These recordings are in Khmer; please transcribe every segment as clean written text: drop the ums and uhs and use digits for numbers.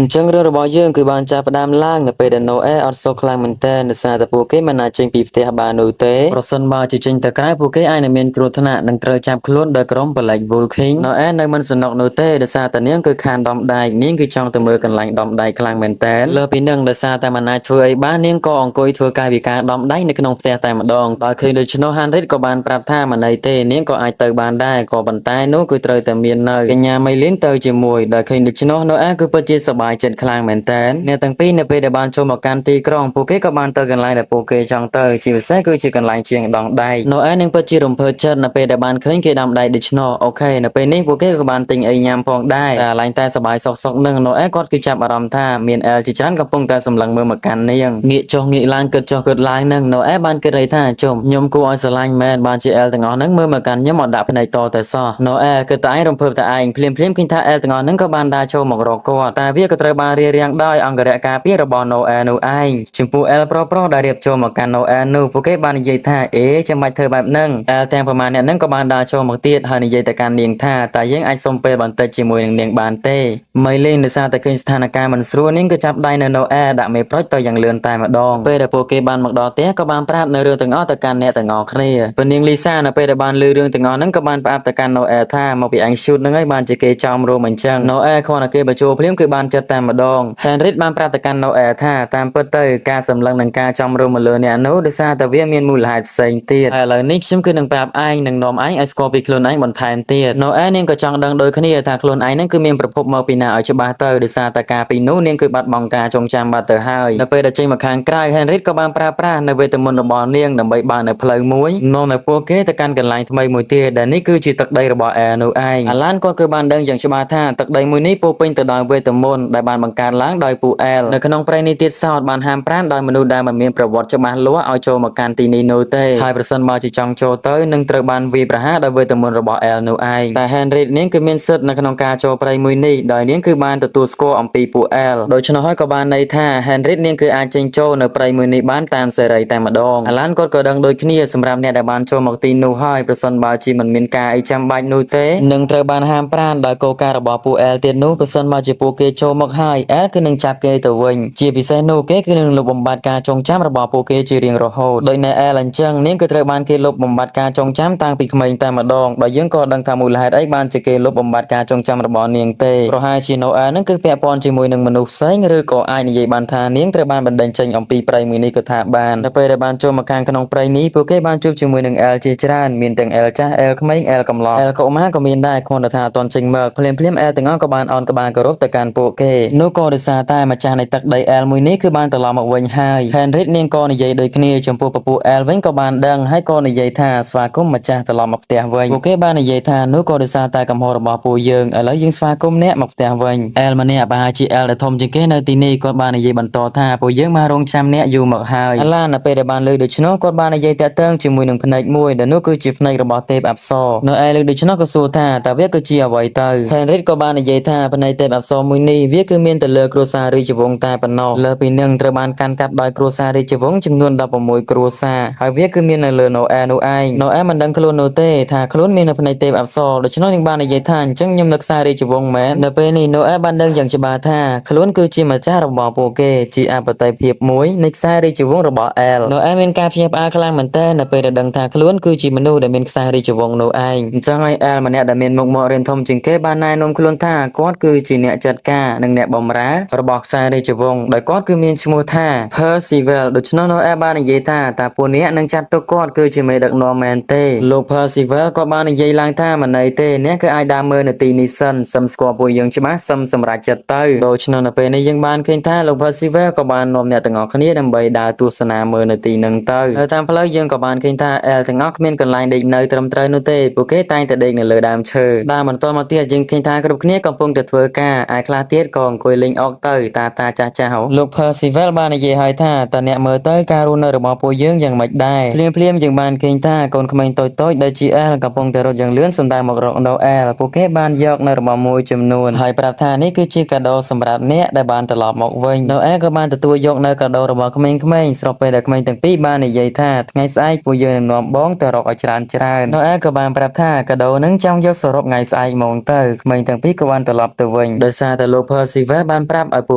អញ្ចឹងរឿងរបស់យើងគឺបានចាប់ផ្ដើមឡើងនៅពេលដែលណូអែអត់សុខខ្លាំងមែនទែនដោយសារតែពួកគេមិនអាចចេញពីផ្ទះបាននោះទេប្រសិនបើជាចេញទៅក្រៅពួកគេអាចនឹងមានគ្រោះថ្នាក់និងត្រូវចាប់ខ្លួនដោយក្រុម Black Wolf King ណូអែនៅមិនសំណុកនោះទេដោយសារតែនាងគឺខានដំដែកនាងគឺចង់ទៅមើលកន្លែងដំដែកខ្លាំងមែនទែនលើសពីនឹងដោយសារតែមិនអាចធ្វើអីបាននាងក៏អង្គុយធ្វើកាយវិការដំដែកនៅក្នុងផ្ទះតែម្ដងដោយឃើញដូច្នោះហាន់រីតក៏បានប្រាប់ថាមិនអីទេនាងក៏អាចទៅបានដែរក៏ប៉ុន្តែនោះគឺត្រូវតែមាននៅកញ្ញាមីលីនទៅជាមួយដោយឃើញដូច្នោះណូអែគឺពិតជាសប្បាយចិត្តខ្លាំងមែនទែនអ្នកទាំងពីរនៅពេលដែលបានចូលមកកាន់ទីក្រុងពួកគេក៏បានទៅកន្លែងដែលពួកគេចង់ទៅជាពិសេសគឺជាកន្លែងជាងដងដែកណូអែនឹងពិតជារំភើបចិត្តនៅពេលដែលបានឃើញគេដាំដែកដូច្នោះអូខេនៅពេលនេះពួកគេក៏បានទិញអីញ៉ាំផងដែរតែឡើងតែសប្បាយសុខៗនឹងណូអែគាត់គឺចាប់អារម្មណ៍ថាមានអែលជាច្រើនកំពុងតែសម្លឹងមើលមកកាន់នាងងាកចុះងាកឡើងគិតចុះគិតឡើងនឹងណូអែបានគិតអីថាជុំខ្ញុំគួរឲ្យស្រឡាញ់មែនបានជាអែលទាំងអស់ហ្នឹងមើលមកកាន់ខ្ញុំអត់ដាក់ភ្នែកតតែសោះណូអែគិតតែឯងរំភើបតែឯងភ្លាមភ្លាមឃើញថាអែលទាំងអស់ហ្នឹងក៏បានដើរចូលមករកគាត់តែវាក៏ត្រូវបានរារាំងដោយអង្គរក្សការពាររបស់ណូអែនោះឯងចំពោះអែលប្រុសប្រុសដែលរៀបចូលមកកាន់ណូអែនោះពួកគេបាននិយាយថាអេចាំបាច់ធ្វើបែបហ្នឹងអែលទាំងប្រមាណអ្នកហ្នឹងក៏បានដើរចូលមកទៀតហើយនិយាយទៅកាន់នាងថាតើយើងអាចសុំពេលបន្តិចជាមួយនឹងនាងបានទេមីលីនដោយសារតែឃើញស្ថានភាពមិនស្រួលនាងក៏ចាប់ដៃនៅណូអែដាក់មេប្រុចទៅយ៉ាងលឿនតែម្ដងពេលដែលពួកគេបានមកដល់ផ្ទះក៏បានប្រាប់នៅរឿងទាំងអស់ទៅកាន់អ្នកទាំងអស់គ្នាពេលនាងលីសានៅពេលដែលបានឮរឿងទាំងអស់ហ្នឹងក៏បានប្រាប់ទៅកាន់ណូអែថាមកពីអញឈូតហ្នឹងហើយបានជាគេចោមរួមអញ្ចឹងណូអែគ្រាន់តែគេបញ្ចូលភ្លាមគឺបានចិត្តតែម្ដង Henry បានប្រាប់ទៅកាន់ណូអែថាតាមពិតទៅការសម្លឹងនិងការចំរួមមកលើអ្នកនោះដោយសារតែវាមានមូលហេតុផ្សេងទៀតហើយឥឡូវនេះខ្ញុំគឺនឹងប្រាប់ឯងនិងនាំឯងឲ្យស្គាល់ពីខ្លួនឯងបន្ថែមទៀតណូអែនាងក៏ចង់ដឹងដូចគ្នាថាខ្លួនឯងហ្នឹងគឺមានប្រភពមកពីណាឲ្យច្បាស់ទៅដោយសារតែការពីនោះនាងគឺបាត់បង់ការចងចាំបាត់ទៅហើយនៅពេលដែលចេញមកខាងក្រៅ Henry ក៏បានប្រើប្រាស់នៅវេទមន្តរបស់នាងដើម្បីបើកនៅផ្លូវមួយនាំនៅពួកគេទៅកាន់កន្លែងថ្មីមួយទៀតដែលនេះគឺជាទឹកដីរបស់អែនោះឯងអាឡានគាត់គឺបានដឹងយ៉ាងច្បាស់ថាទឹកដីមួយនេះពោរពេញទៅដោយវេទមន្តដែលបានបង្កើតឡើងដោយពូអែលនៅក្នុងព្រៃនេះទៀតសោតបានហាមប្រាមដោយមនុស្សដែលមិនមានប្រវត្តិច្បាស់លាស់ឲ្យចូលមកកាន់ទីនេះនោះទេហើយប្រសិនបើជាចង់ចូលទៅនឹងត្រូវបានវាយប្រហារដោយវេទមន្តរបស់អែលនោះឯងតែ Henry នាងគឺមានសិទ្ធិនៅក្នុងការចូលព្រៃមួយនេះដោយនាងគឺបានទទួលស្គាល់អំពីពូអែលដូច្នោះហើយក៏បានន័យថា Henry នាងគឺអាចចេញចូលនៅព្រៃមួយនេះបានតាមសេរីតែម្ដងអាឡានគាត់ក៏ដឹងដូចគ្នាសម្រាប់អ្នកដែលបានចូលមកទីនោះហើយប្រសិនបើជាមិនមានការអីចាំបាច់នោះទេនឹងត្រូវបានហាមប្រាមដោយគោលការណ៍របស់ពូអែលទៀតនោះប្រសិនបើជាពួកគេចូលមកហើយអែលគឺនឹងចាប់គេទៅវិញជាពិសេសនោះគេគឺនឹងលុបបំបាត់ការចងចាំរបស់ពួកគេជារៀងរហូតដោយនៅអែលអញ្ចឹងនាងគឺត្រូវបានគេលុបបំបាត់ការចងចាំតាំងពីក្មេងតែម្ដងដោយយើងក៏ដឹងថាមូលហេតុអីបានជាគេលុបបំបាត់ការចងចាំរបស់នាងទេប្រហែលជាណូអែលនឹងគឺពាក់ព័ន្ធជាមួយនឹងមនុស្សផ្សេងឬក៏អាចនិយាយបានថានាងត្រូវបានបណ្ដេញចេញអំពីព្រៃមួយនេះក៏ថាបាននៅពេលដែលបានចូលមកខាងក្នុងព្រៃនេះពួកគេបានជួបជាមួយនឹងអែលជាច្រើនមានទាំងអែលចាស់អែលក្មេងអែលកំឡោះអែលកុមារក៏មានដែរគ្រាន់តែថាអត់ទាន់ចេញមកភ្លាមភ្លាមអែលទាំងអស់ក៏បានអោនក្បាលគោរពទៅកាន់ពួកគេនោះក៏ដោយសារតែម្ចាស់នៃទឹកដីអែលមួយនេះគឺបានត្រឡប់មកវិញហើយ Henry នាងក៏និយាយដូចគ្នាចំពោះពពួកអែលវិញក៏បានដឹងហើយក៏និយាយថាស្វាគមន៍ម្ចាស់ត្រឡប់មកផ្ទះវិញពួកគេបាននិយាយថានោះក៏ដោយសារតែកំហុសរបស់ពួកយើងឥឡូវយើងស្វាគមន៍អ្នកមកផ្ទះវិញអែលម្នាក់ប្រហែលជាអែលដែលធំជាងគេនៅទីនេះគាត់បាននិយាយបន្តថាពួកយើងបានរងចាំអ្នកយូរមកហើយអាឡាននៅពេលដែលបានលើដូច្នោះគាត់បាននិយាយតាក់ទងជាមួយនឹងភ្នែកមួយដែលនោះគឺជាភ្នែករបស់ទេពអប្សរនៅឯលើដូច្នោះក៏សួរថាតើវាគឺជាអ្វីទៅ Henry ក៏បាននិយាយថាភ្នែកទេពអប្សរមួយនេះវាគឺមានទៅលើគ្រួសាររាជវង្សតែប៉ុណ្ណោះលើពីនឹងត្រូវបានកាន់កាប់ដោយគ្រួសាររាជវង្សចំនួន16គ្រួសារហើយវាគឺមាននៅលើណូអែនោះឯងណូអែមិនដឹងខ្លួននោះទេថាខ្លួនមាននៅភ្នែកទេពអប្សរដូច្នោះនឹងបាននិយាយថាអញ្ចឹងខ្ញុំនៅខ្សែរាជវង្សមែននៅពេលនេះណូអែបានដឹងយ៉ាងច្បាស់ថាខ្លួនគឺជាម្ចាស់របស់ពួកគេជាអបតីភាពមួយនៃខ្សែរាជវង្សរបស់អែលណូអែមានការភ្ញាក់ផ្អើលខ្លាំងមែនទែននៅពេលដែលដឹងថាខ្លួនគឺជាមនុស្សដែលមានខ្សែរាជវង្សនោះឯងអញ្ចឹងហើយអែលម្នាក់ដែលមានមុខមាត់រៀនធំជាងគេបានណែនាំខ្លួនថាគាត់គឺជាអ្នកចាត់ការនិងអ្នកបម្រើរបស់ខ្សែរាជវង្សដោយគាត់គឺមានឈ្មោះថា Percival ដូច្នោះណូអែបាននិយាយថាតើពួកអ្នកនឹងចាត់ទុកគាត់គឺជាមេដឹកនាំមែនទេលោក Percival ក៏បាននិយាយឡើងថាមិនអីទេអ្នកគឺអាចដើរមើលនៅទីនេះសិនសឹមស្គាល់ពួកយើងច្បាស់សឹមសម្រេចចិត្តទៅដូច្នោះនៅពេលនេះយើងបានឃើញថាលោក Percival ក៏បាននាំអ្នកទាំងអស់គ្នាដើម្បីដើរទស្សនាមើលនៅទីនឹងទៅនៅតាមផ្លូវយើងក៏បានឃើញថាអែលទាំងអស់គ្មានកន្លែងដេកនៅត្រឹមត្រូវនោះទេពួកគេតែងតែដេកនៅលើដើមឈើដើរបន្តមកទៀតយើងឃើញថាគ្រប់គ្នាកំពុងតែធ្វើការឯខ្លះទៀតក៏អង្គុយលេងអុកទៅតាតាចាស់ចាស់លោក Percival បាននិយាយឲ្យថាតើអ្នកមើលទៅការរស់នៅរបស់ពួកយើងយ៉ាងម៉េចដែរភ្លាមភ្លាមយើងបានឃើញថាកូនក្មេងតូចៗដែលជាអែលកំពុងតែរត់យ៉ាងលឿនសម្ដៅមករក Noel ពួកគេបានយកនៅរបស់មួយចំនួនហើយប្រាប់ថានេះគឺជាកាដូសម្រាប់អ្នកដែលបានត្រឡប់មកវិញ Noel ក៏បានទទួលយកនៅកាដូរបស់ក្មេងៗស្របពេលដែលក្មេងទាំងពីរបាននិយាយថាថ្ងៃស្អែកពួកយើងនឹងនាំបងទៅរកឲ្យច្រើនច្រើន Noel ក៏បានប្រាប់ថាកាដូនឹងចង់យកសរុបថ្ងៃស្អែកហ្មងទៅក្មេងទាំងពីរក៏បានត្រឡប់ទៅវិញដោយសារតែលោក Percival បានប្រាប់ឲ្យពួ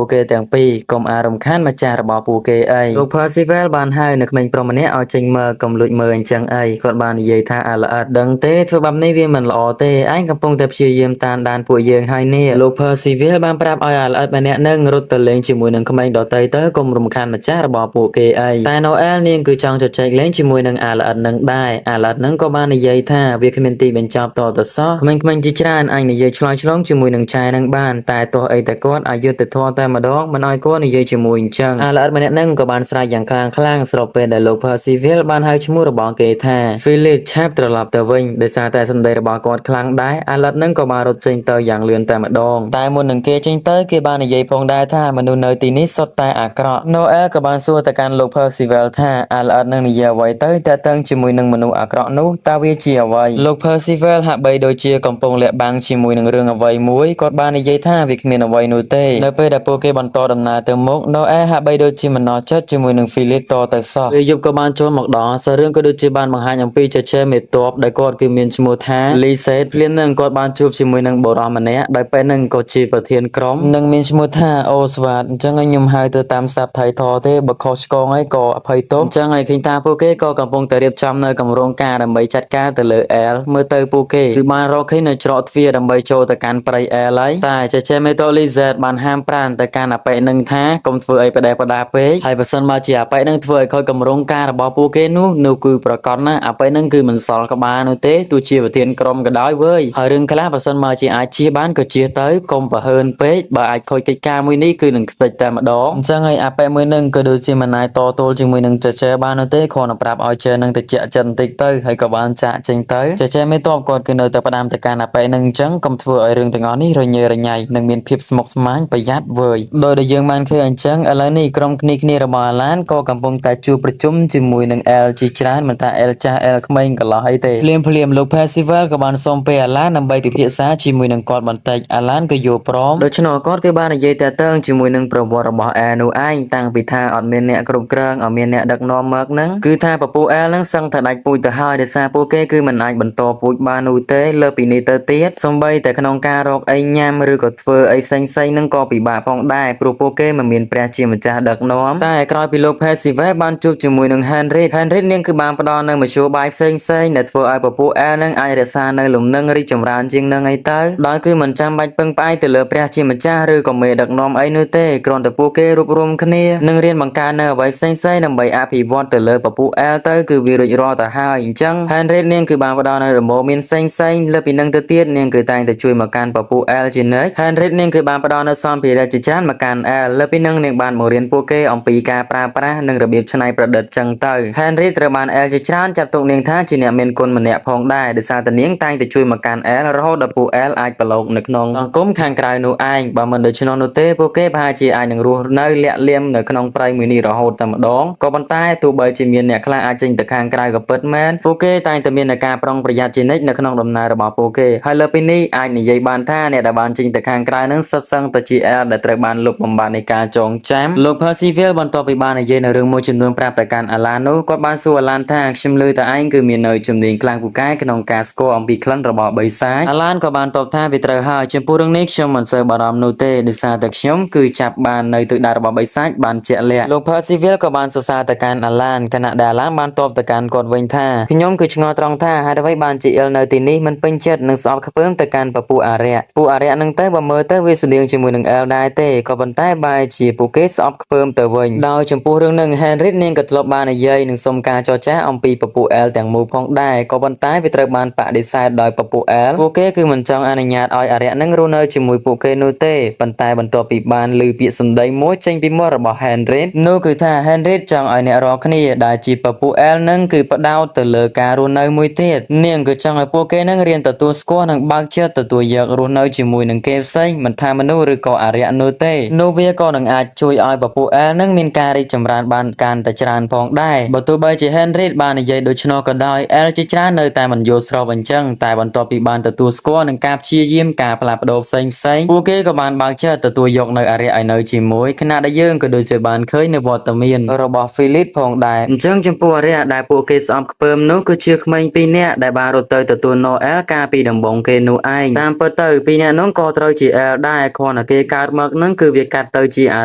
កគេទាំងពីរកុំអារំខានម្ចាស់របស់ពួកគេអីលោក Percival បានហៅនៅក្មេងប្រុសម្នាក់ឲ្យចេញមើលកុំលួចមើលអញ្ចឹងអីគាត់បាននិយាយថាអាល្អិតដឹងទេធ្វើបែបនេះវាមិនល្អទេឯងកំពុងតែព្យាយាមតាមដានពួកយើងហើយនេះលោក Percival បានប្រាប់ឲ្យអាល្អិតម្នាក់នឹងរត់ទៅលេងជាមួយនឹងក្មេងដទៃទៅកុំរំខានម្ចាស់របស់ពួកគេអីតែ Noel នាងគឺចង់ជជែកលេងជាមួយនឹងអាល្អិតនឹងដែរអាល្អិតនឹងក៏បាននិយាយថាវាគ្មានទីបញ្ចប់តទៅសោះក្មេងៗជាច្រើនអាចនិយាយឆ្លើយឆ្លងជាមួយនឹងចែនឹងបានតែទោះអីតែគាត់អយុត្តិធម៌តែម្ដងមិនឲ្យគាត់និយាយជាមួយអញ្ចឹងអាល្អិតម្នាក់នឹងក៏បានស្រែកយ៉ាងខ្លាំងខ្លាំងស្របពេលដែលលោក Percival បានហៅឈ្មោះរបស់គេថា Philip ឆាប់ត្រឡប់ទៅវិញដោយសារតែសម្ដីរបស់គាត់ខ្លាំងដែរអាល្អិតនឹងក៏បានរត់ចេញទៅយ៉ាងលឿនតែម្ដងតែមុននឹងគេចេញទៅគេបាននិយាយផងដែរថាមនុស្សនៅទីនេះសុទ្ធតែអាក្រក់ Noel ក៏បានសួរទៅកាន់លោក Percival ថាអាល្អិតនឹងនិយាយអ្វីទៅតាក់ទងជាមួយនឹងមនុស្សអាក្រក់នោះតើវាជាអ្វីលោក Percival ហាក់បីដូចជាកំពុងលាក់បាំងជាមួយនឹងរឿងអ្វីមួយគាត់បាននិយាយថាវាគ្មានអ្វីនោះទេនៅពេលដែលពួកគេបន្តដំណើរទៅមុខ Noel ហាក់បីដូចជាមិនអស់ចិត្តជាមួយនឹង Philip តទៅសោះពេលយប់ក៏បានចូលមកដល់សារឿងក៏ដូចជាបានបង្ហាញអំពីចចេមេតបដែលគាត់គឺមានឈ្មោះថា Lisette ភ្លាមនឹងគាត់បានជួបជាមួយនឹងបុរសម្នាក់ដែលពេលនឹងក៏ជាប្រធានក្រុមនិងមានឈ្មោះថាអូស្វ៉ាតអញ្ចឹងឲ្យខ្ញុំហៅទៅតាមសាប់ថៃថទេបើខុសឆ្គងអីក៏អភ័យទោសអញ្ចឹងឲ្យឃើញថាពួកគេក៏កំពុងតែរៀបចំនៅគម្រោងការដើម្បីចាត់ការទៅលើ L មើលទៅពួកគេគឺបានរកឃើញនៅច្រកទ្វារដើម្បីចូលទៅកាន់ព្រៃ L ហើយតែចចេមេតូលីសេតបានហាមប្រានទៅកាន់អាប៉ែនឹងថាកុំធ្វើអីបដិបដាពេកហើយបើសិនមកជាអាប៉ែនឹងធ្វើឲ្យខូចគម្រោងការរបស់ពួកគេនោះនោះគឺប្រកាសណាស់អាប៉ែនឹងគឺមិនសល់ក្បាលនោះទេទោះជាប្រធានក្រុមក៏ដោយវើយហើយរឿងខ្លះបើសិនមកជាអាចជៀសបានក៏ជៀសទៅកុំប្រហើនពេកបើអាចខូចកិច្ចការមួយនេះគឺនឹងខ្ទេចតែម្ដងអញ្ចឹងហើយអាប៉ែមួយនឹងក៏ដូចជាមិនអាចតទល់ជាមួយនឹងចចេបាននោះទេគ្រាន់តែប្រាប់ឲ្យចេនឹងតិចចិត្តបន្តិចទៅហើយក៏បានចាក់ចេញទៅចចេមេតបគាត់គឺនៅតែផ្ដាំទៅកាន់អាប៉ែនឹងអញ្ចឹងកុំធ្វើឲ្យរឿងទាំងអស់នេះរញ៉េរញ៉ៃនិងមានភាពស្មុគស្មាញប្រយ័ត្នវើយដោយដែលយើងបានឃើញអញ្ចឹងឥឡូវនេះក្រុមគ្នាគ្នារបស់អាឡានក៏កំពុងតែជួបប្រជុំជាមួយនឹង L ជាច្រើនមិនថា L ចាស់ L ក្មេងកន្លោះអីទេភ្លាមភ្លាមលោក Percival ក៏បានសុំពេលអាឡានដើម្បីពិភាក្សាជាមួយនឹងគាត់បន្តិចអាឡានក៏យល់ព្រមដូច្នោះគាត់គឺបាននិយាយតាក់ទងជាមួយនឹងប្រវត្តិរបស់ L នោះឯងតាំងពីថាអត់មានអ្នកគ្រប់គ្រងអត់មានអ្នកដឹកនាំមកហ្នឹងគឺថាពពួក L ហ្នឹងសឹងតែដាច់ពូជទៅហើយដោយសារពួកគេគឺមិនអាចបន្តពូជបាននោះទេលើពីនេះទៅទៀតសូម្បីតែក្នុងការរកអីញ៉ាំឬក៏ធ្វើអីផ្សេងៗហ្នឹងក៏ពិបាកផងដែរព្រោះពួកគេមិនមានព្រះជាម្ចាស់ដឹកនាំតែក្រោយពីលោក Percival បានជួបជាមួយនឹង Henry Henry នាងគឺបានផ្ដល់នូវមធ្យោបាយផ្សេងៗដែលធ្វើឲ្យពពួក L នឹងអាចរក្សានៅលំនឹងរីកចម្រើនជាងនឹងអីទៅដោយគឺមិនចាំបាច់ពឹងផ្អែកទៅលើព្រះជាម្ចាស់ឬក៏មេដឹកនាំអីនោះទេគ្រាន់តែពួកគេរួបរวมគ្នានិងរៀនបង្កើននៅអ្វីផ្សេងៗដើម្បីអភិវឌ្ឍទៅលើពពួក L ទៅគឺវារួចរាល់ទៅហើយអញ្ចឹង Henry នាងគឺបានផ្ដល់នៅដំបូន្មានផ្សេងៗលើពីនឹងទៅទៀតនាងគឺតែងតែជួយមកកាន់ពពួក L ជានិច្ច Henry នាងគឺបានផ្ដល់នៅសម្ភារៈជាច្រើនមកកាន់ L លើពីនឹងនាងបានបង្រៀនពួកគេអំពីការប្រើប្រាស់និងរបៀបច្នៃប្រឌិតចឹងទៅ Henry ត្រូវបាន L ជាច្រើនចាត់ទុកនាងថាជាអ្នកមានគុណម្នាក់ផងដែរដោយសារតែនាងតែងតែជួយមកកាន់ L រហូតដល់ពួក L អាចប្រឡូកនៅក្នុងសង្គមខាងក្រៅនោះឯងបើមិនដូច្នោះនោះទេពួកគេប្រហែលជាអាចនឹងរស់នៅលាក់លៀមនៅក្នុងព្រៃមួយនេះរហូតតែម្ដងក៏ប៉ុន្តែទោះបីជាមានអ្នកខ្លះអាចចេញទៅខាងក្រៅក៏ពិតមែនពួកគេតែងតែមានការប្រុងប្រយ័ត្នជានិច្ចនៅក្នុងដំណើររបស់ពួកគេហើយលើពីនេះអាចនិយាយបានថាអ្នកដែលបានចេញទៅខាងក្រៅនឹងសុទ្ធសឹងទៅជា L ដែលត្រូវបានលុបបំបាត់នៃការចងចាំលោក Percival បន្ទាប់ពីបាននិយាយនៅរឿងមួយចំនួនប្រាប់ទៅកាន់អាឡាននោះគាត់បានសួរអាឡានថាខ្ញុំឮតែឯងគឺមាននៅជំនាញខ្លាំងពូកែក្នុងការស្គាល់អំពីក្លិនរបស់បិសាចអាឡានក៏បានតបថាវាត្រូវហើយចំពោះរឿងនេះខ្ញុំមិនសូវបារម្ភនោះទេដោយសារតែខ្ញុំគឺចាប់បាននៅទិសដៅរបស់បិសាចបានជាក់លាក់លោក Percival ក៏បានសរសើរទៅកាន់អាឡានខណៈដែលអាឡានបានតបទៅកាន់គាត់វិញថាខ្ញុំគឺឆ្ងល់ត្រង់ថាហេតុអ្វីបានជាអ៊ីលនៅទីនេះមិនពេញចិត្តនិងស្អប់ខ្ពើមទៅកាន់ពពួកអារក្សពួកអារក្សនឹងទៅបើមើលទៅវាស្តៀងជាមួយនឹងអែលដែរទេក៏ប៉ុន្តែបែរជាពួកគេស្អប់ខ្ពើមទៅវិញដោយចំពោះរឿងនឹង Henry នាងក៏ធ្លាប់បាននិយាយនិងសុំការចរចាអំពីពពួកអែលទាំងមូលផងដែរក៏ប៉ុន្តែវាត្រូវបានបដិសេធដោយពពួកអែលពួកគេគឺមិនចង់អនុញ្ញាតឲ្យអារក្សនឹងរស់នៅជាមួយពួកគេនោះទេប៉ុន្តែបន្ទាប់ពីបានឮពាក្យសម្ដីមួយចេញពីមាត់របស់ Henry នោះគឺថា Henry ចង់ឲ្យអ្នករាល់គ្នាដែលជាពពួកអែលនឹងគឺផ្ដោតទៅលើការរស់នៅមួយទៀតនាងគឺចង់ឲ្យពួកគេនឹងរៀនទទួលស្គាល់និងបើកចិត្តទទួលយករស់នៅជាមួយនឹងគេផ្សេងមិនថាមនុស្សឬក៏អារក្សនោះទេនោះវាក៏នឹងអាចជួយឲ្យពពួកអែលនឹងមានការរីកចម្រើនបានកាន់តែច្រើនផងដែរបើទោះបីជា Henry បាននិយាយដូច្នោះក៏ដោយអែលជាច្រើននៅតែមិនយល់ស្របអញ្ចឹងតែបន្ទាប់ពីបានទទួលស្គាល់នឹងការព្យាយាមការផ្លាស់ប្ដូរផ្សេងផ្សេងពួកគេក៏បានបើកចិត្តទទួលយកនៅអារក្សឲ្យនៅជាមួយខណៈដែលយើងក៏ដូចជាបានឃើញនៅវត្តមានរបស់ Philip ផងដែរអញ្ចឹងចំពោះអារក្សដែលពួកគេស្អប់ខ្ពើមនោះគឺជាក្មេងពីរនាក់ដែលបានរត់ទៅទទួល Noel កាលពីដំបូងគេនោះឯងតាមពិតទៅពីរនាក់នោះក៏ត្រូវជា L ដែរគ្រាន់ គ្រាន់តែគេកើតមកហ្នឹងគឺវាកាត់ទៅជាអា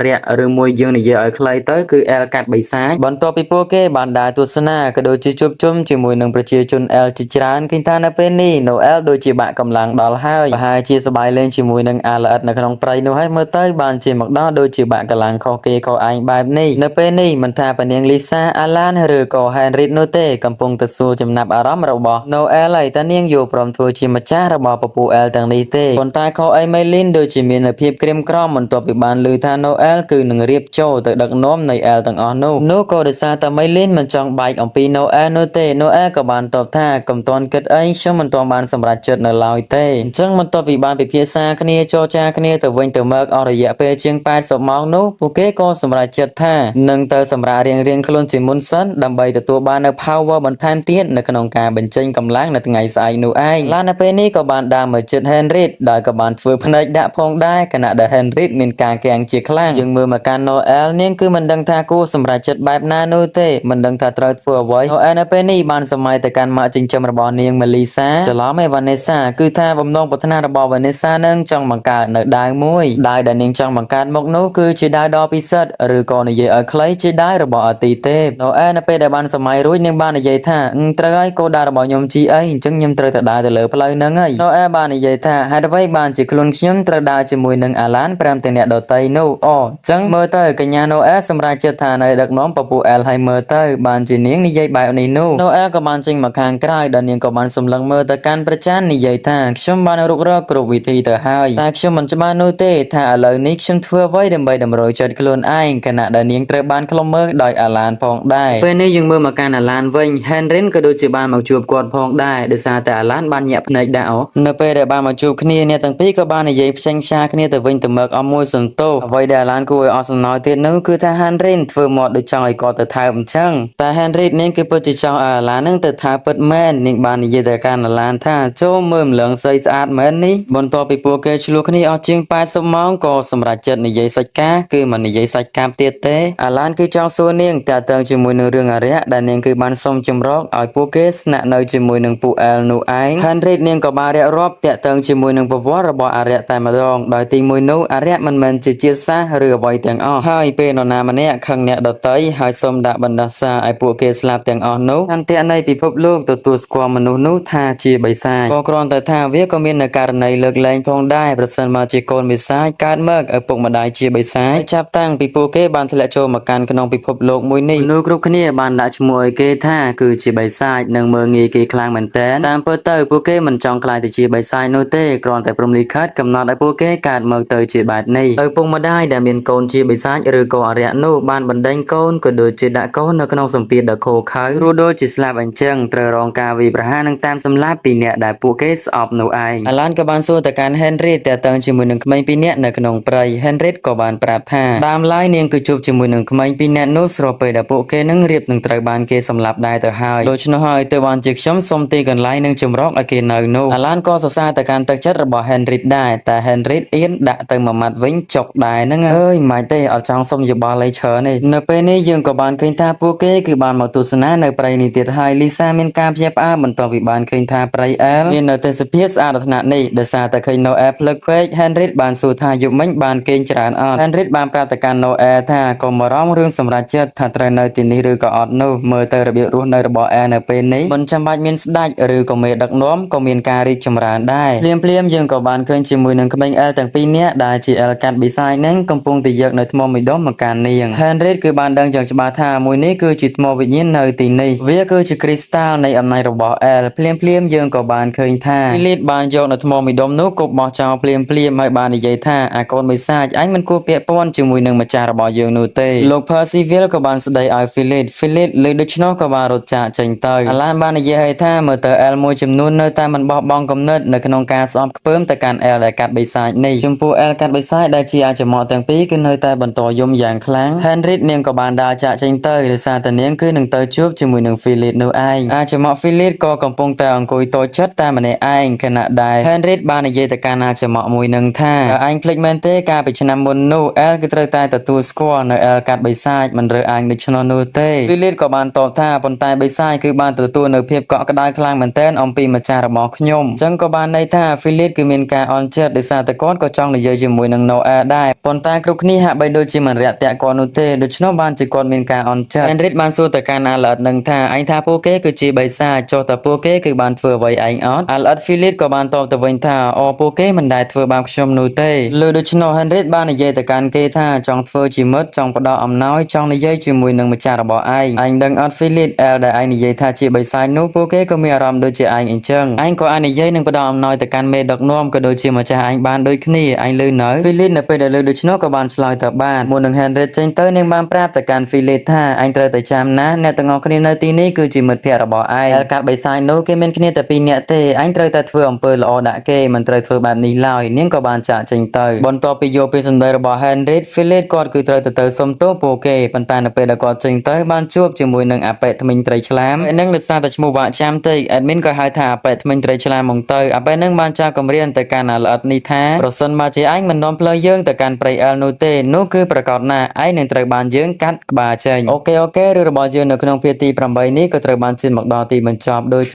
រក្សឬមួយយើងនិយាយឲ្យខ្លីទៅគឺអែលកាត់បិសាចបន្ទាប់ពីពួកគេបានដើរទស្សនាក៏ដូចជាជួបជុំជាមួយនឹងប្រជាជនអែលជាច្រើនឃើញថានៅពេលនេះណូអែលដូចជាបាក់កម្លាំងដល់ហើយប្រហែលជាសប្បាយលេងជាមួយនឹងអាល្អិតនៅក្នុងព្រៃនោះហើយមើលទៅបានជាមកដល់ដូចជាបាក់កម្លាំងខុសគេខុសឯងបែបនេះនៅពេលនេះមិនថាប៉នាងលីសាអាឡានឬក៏ហេនរីតនោះទេកំពុងទៅសួរចំណាប់អារម្មណ៍របស់ណូអែលហើយតើនាងយល់ព្រមធ្វើជាម្ចាស់របស់ពពួកអែលទាំងនេះទេប៉ុន្តែខុសអីមេលីនដូចជាមានភាពក្រៀមក្រំបន្ទាប់ពីបានឮថាណូអែលគឺនឹងរៀបចូលទៅដឹកនាំនៃអែលទាំងអស់នោះនោះក៏ដោយសារតែមេលីនមិនចង់បែកអំពីណូអែលនោះទេណូអែលក៏បានតបថាកុំទាន់គិតអីខ្ញុំមិនទាន់បានសម្រេចចិត្តនៅឡើយទេអញ្ចឹងបន្ទាប់ពីបានពិភាក្សាគ្នាចរចាគ្នាទៅវិញទៅមកអស់រយៈពេលជាង80ម៉ោងនោះពួកគេក៏សម្រេចចិត្តថានឹងទៅសម្រាករៀងៗខ្លួនជាមុនសិនដើម្បីទទួលបាននូវ power បន្ថែមទៀតនៅក្នុងការបញ្ចេញកម្លាំងនៅថ្ងៃស្អែកនោះឯងឡាននៅពេលនេះក៏បានដើរមកជិត Henry ដោយក៏បានធ្វើភ្នែកដាក់ផងដែរខណៈដែល Henry មានការគាំងជាខ្លាំងយើងមើលមកកាន់ Noel នាងគឺមិនដឹងថាគួរសម្រេចចិត្តបែបណានោះទេមិនដឹងថាត្រូវធ្វើអ្វី Noel នៅពេលនេះបានសម័យទៅកាន់ម៉ាក់ចិញ្ចឹមរបស់នាង Melissa ច្រឡំឯ Vanessa គឺថាបំណងប្រាថ្នារបស់ Vanessa នឹងចង់បង្កើតនៅដាវមួយដាវដែលនាងចង់បង្កើតមកនោះគឺជាដាវដ៏ពិសិដ្ឋឬក៏និយាយឲ្យខ្លីជាដាវរបស់អតិទេព Noel នៅពេលដែលបានសម័យរួចនាងបាននិយាយថាត្រូវហើយកូនដាវរបស់ខ្ញុំជីអីអញ្ចឹងខ្ញុំត្រូវតែដើរទៅលើផ្លូវហ្នឹងហើយ Noel បាននិយាយថាហេតុអ្វីបានជាខ្លួនខ្ញុំត្រូវដើរជាមួយនឹងអាឡានព្រមទាំងអ្នកដទៃនោះអូអញ្ចឹងមើលទៅកញ្ញា Noel សម្រេចចិត្តថានៅដឹកនាំពពួកអែលឲ្យមើលទៅបានជានាងនិយាយបែបនេះនោះ Noel ក៏បានចេញមកខាងក្រៅដែលនាងក៏បានសម្លឹងមើលទៅកាន់ព្រះច័ន្ទនិយាយថាខ្ញុំបានរុករកគ្រប់វិធីទៅហើយតែខ្ញុំមិនច្បាស់នោះទេថាឥឡូវនេះខ្ញុំធ្វើអ្វីដើម្បីតម្រូវចិត្តខ្លួនឯងខណៈដែលនាងត្រូវបានខ្លុំមើលដោយអាឡានផងដែរពេលនេះយើងមើលមកកាន់អាឡានវិញ Henry ក៏ដូចជាបានមកជួបគាត់ផងដែរដោយសារតែអាឡានបានញាក់ភ្នែកដាក់អូនៅពេលដែលបានមកជួបគ្នាអ្នកទាំងពីរក៏បាននិយាយផ្សេងផ្សាគ្នាទៅវិញទៅមកអស់មួយសន្ទុះអ្វីដែលអាឡានគួរឲ្យអស់សំណើចទៀតនោះគឺថា Henry ធ្វើមកដូចចង់ឲ្យគាត់ទៅថើបអញ្ចឹងតែ Henry នាងគឺពិតជាចង់ឲ្យអាឡាននឹងទៅថើបពិតមែននាងបាននិយាយទៅកាន់អាឡានថាចូលមើលម្លងស្អីស្អាតមែននេះបន្ទាប់ពីពួកគេឆ្លោះគ្នាអស់ជាង80ម៉ោងក៏សម្រេចចិត្តនិយាយសាច់ការគឺមិននិយាយសាច់កាប់ទៀតទេអាឡានគឺចង់សួរនាងតាក់ទងជាមួយនឹងរឿងអារក្សដែលនាងគឺបានសុំចម្រោកឲ្យពួកគេស្នាក់នៅជាមួយនឹងពួកអែលនោះឯង Henry នាងក៏បានរៀបរាប់តាក់ទងជាមួយនឹងប្រវត្តិរបស់អារក្សតែម្ដងដោយទីមួយនោះអារក្សមិនមែនជាជាតិសាសន៍ឬអ្វីទាំងអស់ហើយពេលនរណាម្នាក់ខឹងអ្នកដទៃហើយសុំដាក់បណ្ដាសាឲ្យពួកគេស្លាប់ទាំងអស់នោះអន្ទាក់នៃពិភពលោកទទួលស្គាល់មនុស្សនោះថាជាបិសាចក៏គ្រាន់តែថាវាក៏មាននៅករណីលើកលែងផងដែរប្រសិនមកជាកូនបិសាចកើតមកឪពុកម្ដាយជាបិសាចចាប់តាំងពីពួកគេបានធ្លាក់ចូលមកកាន់ក្នុងពិភពលោកមួយនេះមនុស្សគ្រប់គ្នាបានដាក់ឈ្មោះឲ្យគេថាគឺជាបិសាចនិងមើលងាយគេខ្លាំងមែនទែនតាមពិតទៅពួកគេមិនចង់ក្លាយទៅជាបិសាចនោះទេគ្រាន់តែព្រំលិខិតកំណត់ឲ្យពួកគេកើតមកទៅជាបែបនេះឪពុកម្ដាយដែលមានកូនជាបិសាចឬក៏អារក្សនោះបានបណ្ដេញកូនក៏ដូចជាដាក់កូននៅក្នុងសម្ពាធដ៏ឃោរឃៅព្រោះដូចជាស្លាប់អញ្ចឹងត្រូវរងការវាយប្រហារនិងតាមសម្លាប់ពីអ្នកដែលពួកគេស្អប់នោះឯងអាឡានក៏បានសួរទៅកាន់ Henry ទាក់ទងជាមួយនឹងក្មេងពីរនាក់នៅក្នុងព្រៃ Henry ក៏បានប្រាប់ថាដើមឡើយនាងគឺជួបជាមួយនឹងក្មេងពីរនាក់នោះស្របពេលដែលពួកគេនឹងរៀបនឹងត្រូវបានគេសម្លាប់ដែរទៅហើយដូច្នោះហើយទើបបានជាខ្ញុំសុំទីកន្លែងនិងចម្រោកឲ្យគេនៅនោះអាឡានក៏សរសើរទៅកាន់ទឹកចិត្តរបស់ Henry ដែរតែ Henry អៀនដាក់ទៅមួយម៉ាត់វិញចុកដែរហ្នឹងអើយមិនទេអត់ចង់សុំយោបល់អីច្រើនទេនៅពេលនេះយើងក៏បានឃើញថាពួកគេគឺបានមកទស្សនានៅព្រៃនេះទៀតហើយលីសាមានការភ្ញាក់ផ្អើលបន្ទាប់ពីបានឃើញថាព្រៃអែលមាននៅទេសភាពស្អាតដល់ថ្នាក់នេះដោយសារតែឃើញ Noel ភ្លឹកពេក Henry បានសួរថាយប់មិញបានគេងច្រើនអត់ Henry បានប្រាប់ទៅកាន់ Noel ថាកុំបារម្ភរឿងសម្រេចចិត្តថាត្រូវនៅទីនេះឬក៏អត់នោះមើលទៅរបៀបរស់នៅរបស់អែលនៅពេលនេះមិនចាំបាច់មានស្ដេចឬក៏មេដឹកនាំក៏មានការរីកចម្រើនដែរភ្លាមៗយើងក៏បានឃើញជាមួយនឹងក្មេងអែលទាំងពីរនាក់ដែលជាអែលកាត់បិសាចនឹងកំពុងតែយកនៅថ្មមួយដុំមកកាន់នាង Henry គឺបានដឹងយ៉ាងច្បាស់ថាមួយនេះគឺជាថ្មវិញ្ញាណនៅទីនេះវាគឺជាគ្រីស្តាល់នៃអំណាចរបស់អែលភ្លាមៗយើងក៏បានឃើញថា Philip បានយកនៅថ្មមួយដុំនោះគប់បោះចោលភ្លាមៗហើយបាននិយាយថាអាកូនបិសាចអញមិនគួរពាក់ព័ន្ធជាមួយនឹងម្ចាស់របស់យើងនោះទេលោក Percival ក៏បានស្ដីឲ្យ Philip Philip លើដូច្នោះក៏បានរត់ចាកចេញទៅអាឡានបាននិយាយឲ្យថាមើលទៅអែលមួយចំនួននៅតែមិនបោះបង់គំនិតនៅក្នុងការស្អប់ខ្ពើមទៅកាន់អែលដែលកាត់បិសាចនេះចំពោះអែលកាត់បិសាចដែលជាអាចមក់ទាំងពីរគឺនៅតែបន្តយំយ៉ាងខ្លាំង Henry នាងក៏បានដើរចាកចេញទៅដោយសារតែនាងគឺនឹងទៅជួបជាមួយនឹង Philip នោះឯងអាចមក់ Philip ក៏កំពុងតែអង្គុយតូចចិត្តតែម្នាក់ឯងខណៈដែល Henry បាននិយាយទៅកាន់អាចមក់មួយនឹងថាឯងភ្លេចមែនទេកាលពីឆ្នាំមុននោះអែលគឺត្រូវតែទទួលស្គាល់នៅអែលកាត់បិសាចមិនរើអញដូច្នោះនោះទេ Philip ក៏បានតបថាប៉ុន្តែបិសាចគឺបានទទួលនៅភាពកក់ក្ដៅខ្លាំងមែនទែនអំពីម្ចាស់របស់ខ្ញុំអញ្ចឹងក៏បានន័យថា Philip គឺមានការអន់ចិត្តដោយសារតែគាត់ គាត់ក៏ចង់និយាយជាមួយនឹង Noel ដែរប៉ុន្តែគ្រប់គ្នាហាក់បីដូចជាមិនរាក់ទាក់គាត់នោះទេដូច្នោះបានជាគាត់មានការអន់ចិត្ត Henry បានសួរទៅកាន់អាឡិតនឹងថាឯងថាពួកគេគឺជាបិសាចចុះតើពួកគេគឺបានធ្វើអ្វីឯងអត់អាឡិត Philip ក៏បានតបទៅវិញថាអូពួកគេមិនដែលធ្វើបាបខ្ញុំនោះទេលើដូច្នោះ Henry បាននិយាយទៅកាន់គេថាចង់ធ្វើជាមិត្តចង់ផ្ដល់អំណោយចង់និយាយជាមួយនឹងម្ចាស់របស់ឯងឯងដឹងអត់ Philip អែលដែលឯងនិយាយថាជាបិសាចនោះពួកគេក៏មានអារម្មណ៍ដូចជាឯងអញ្ចឹងឯងក៏អាចនិយាយនឹងផ្ដល់អំណោយទៅកាន់មេដឹកនាំក៏ដូចជាម្ចាស់ឯងបានដូចគ្នាឯងលឺនៅ Philip នៅពេលដែលលឺដូច្នោះក៏បានឆ្លើយទៅបានមុននឹង Henry ចេញទៅនាងបានប្រាប់ទៅកាន់ Philip ថាឯងត្រូវតែចាំណាអ្នកទាំងអស់គ្នានៅទីនេះគឺជាមិត្តភក្តិរបស់ឯងដែលកាត់បិសាចនោះគេមានគ្នាតែពីរនាក់ទេឯងត្រូវតែធ្វើអំពើល្អដាក់គេមិនត្រូវធ្វើបែបនេះឡើយនាងក៏បានចាកចេញទៅបន្ទាប់ពីយកពីសម្ដីរបស់ Henry Philip គាត់គឺត្រូវទៅសុំទោសពួកគេប៉ុន្តែនៅពេលដែលគាត់ចេញទៅបានជួបជាមួយនឹងអាប៉ែថ្មិញត្រីឆ្លាមនឹងដោយសារតែឈ្មោះវាក់ចាំតិច admin ក៏ហៅថាអាប៉ែថ្មិញត្រីឆ្លាមមកទៅអាប៉ែនឹងបានចាកគម្រាមទៅកាន់អាល្អិតនេះថាប្រសិនបើជាឯងមិននាំផ្លូវយើងទៅកាន់ព្រៃអែលនោះទេនោះគឺប្រកាសណាស់ឯងនឹងត្រូវបានយើងកាត់ក្បាលចេញ។ OK OK រឿងរបស់យើងនៅក្នុងភាគទី8នេះក៏ត្រូវបានជិះមកដល់ទីបញ្ចប់ដោយ